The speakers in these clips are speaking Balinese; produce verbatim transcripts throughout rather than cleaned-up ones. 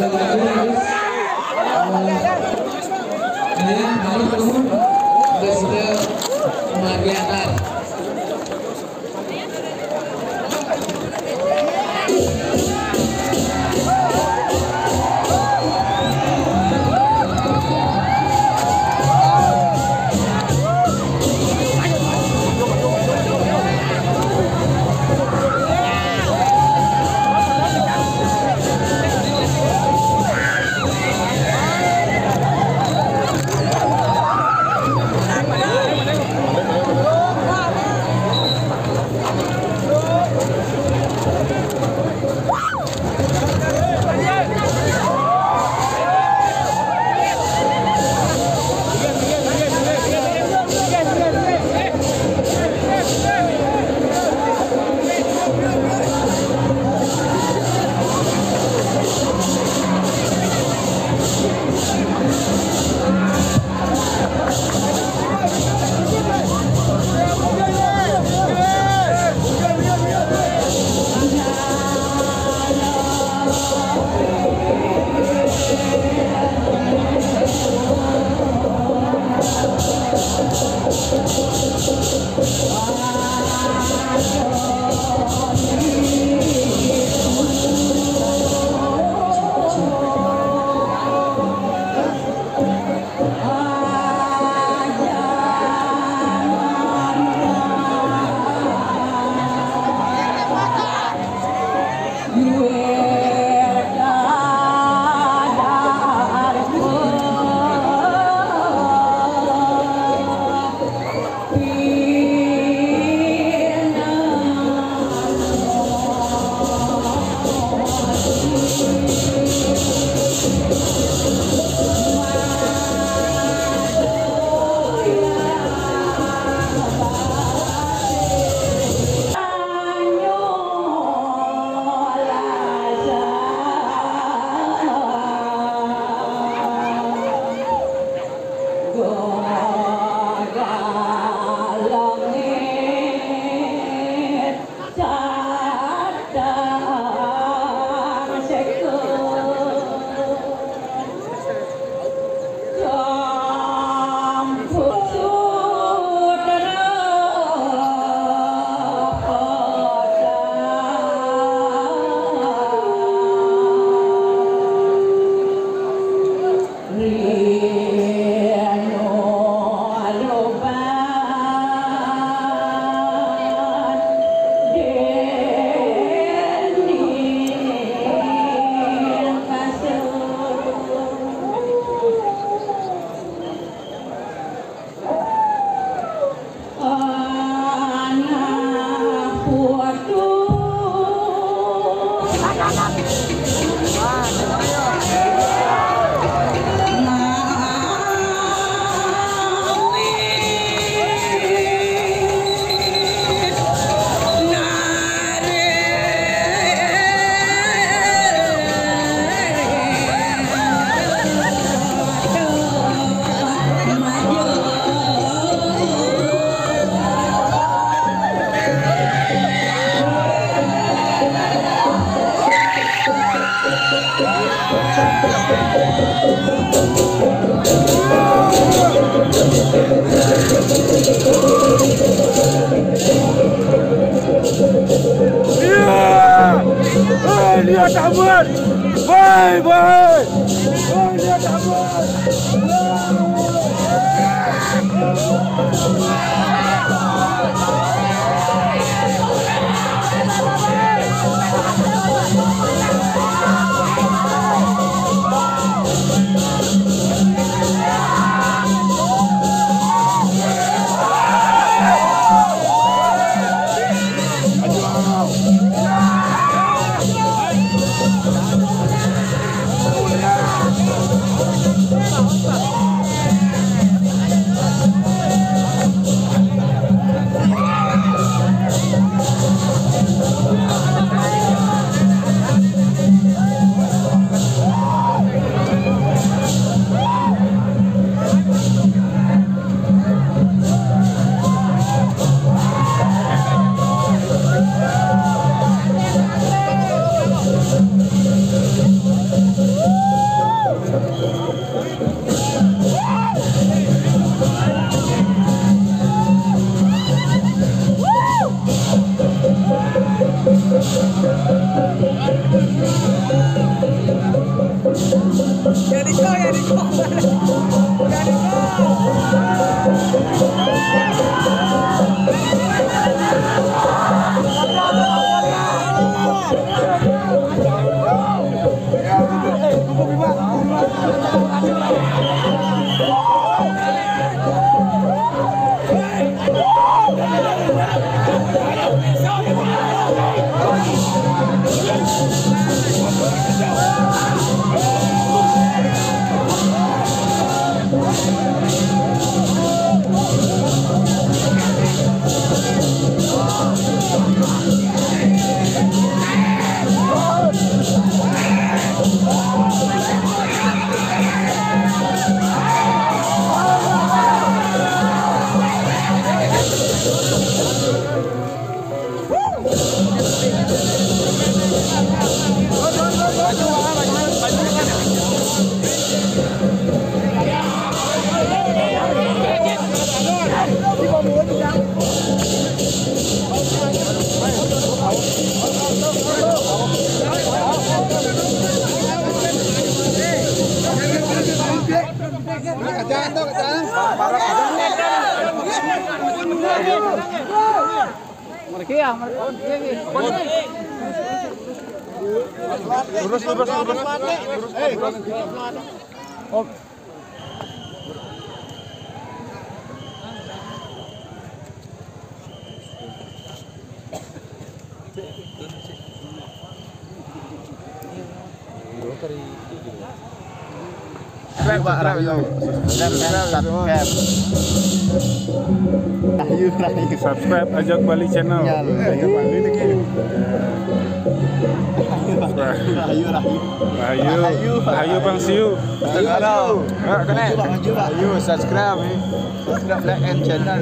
Ayo, kalau kamu sudah, sudah menghadirkan. Iya! Hei, lihat amat! Hei, hei! Hei, lihat amat! Ya Riko, ya Riko. Ya Riko. Mereka ya, mereka. Lurus, lurus, lurus. Lurus, lurus. Oh. Subscribe, Pak, subscribe. Rahayu. Subscribe, subscribe. Rahayu, rahayu. Subscribe Ajak Bali Channel. Ya, rahayu. Rahayu, rahayu. Rahayu. Rahayu. Rahayu. Rahayu, Bang Siu. Rahayu. Rahayu. Pak, kena. Maju, Pak, maju, Pak. Rahayu, subscribe, eh. Subscribe, like, and channel.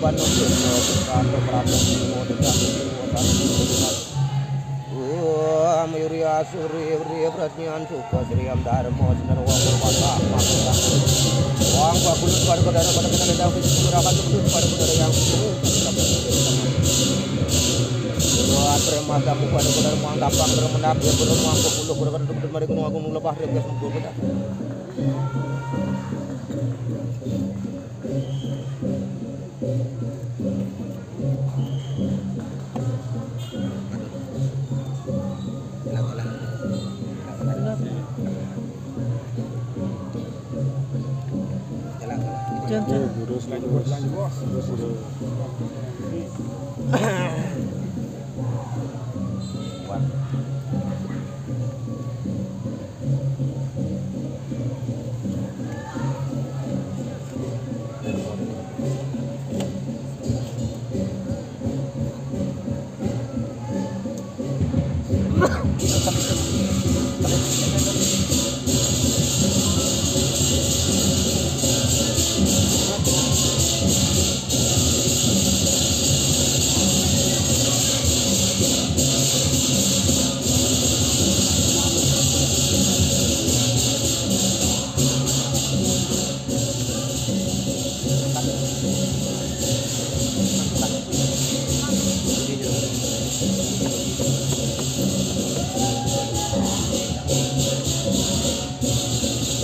Wah, mayuri asuri, uri, pradnyan, suka, sriyam, dharma, sinar, wang, purwata, makota. Wang, bakulun, pada kodara, pada kodara, yang suci, muraka, suci, pada kodara, yang suci. Wah, prema, tamu, pada kodara, muang, tapang, bermendak, ya, bermuang, bakulun, pada kodara, pada mari, gunung agung, lepah, rem, gas, mukul, pada. Jangan, jangan. Lurus, lurus. Lurus, lurus.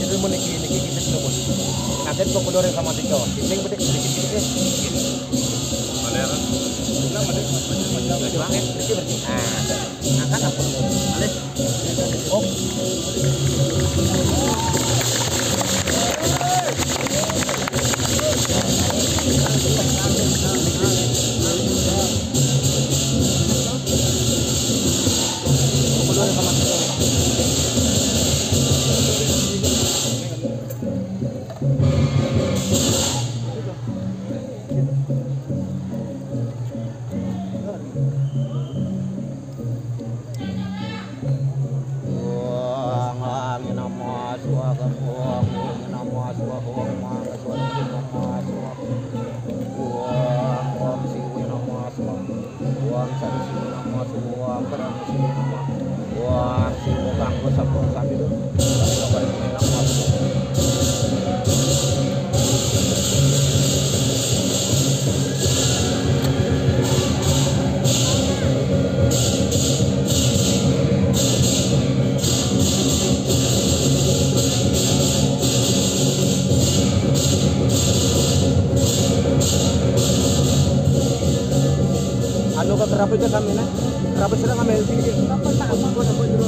Itu mau niki, niki, niki, niki, Bos. Nanti kok keluar sama tiga. Ini betik sedikit, sedikit. Boleh, kan? Boleh, boleh. Boleh, boleh. Nah, nah, kan apa? Boleh. Oh. Ong, angin nama swaha, ong, angin nama swaha, ong, mangga swaha, nama swaha. Ong, ong, siwe nama swaha, ong, sari siwe nama swaha, ong, padang siwe nama, ong, siwe kanggo sabda sami. Anu ka kerapit ka kami na. Kerapit sila kami. Sige, sige. Apa, apa, apa, apa, bro?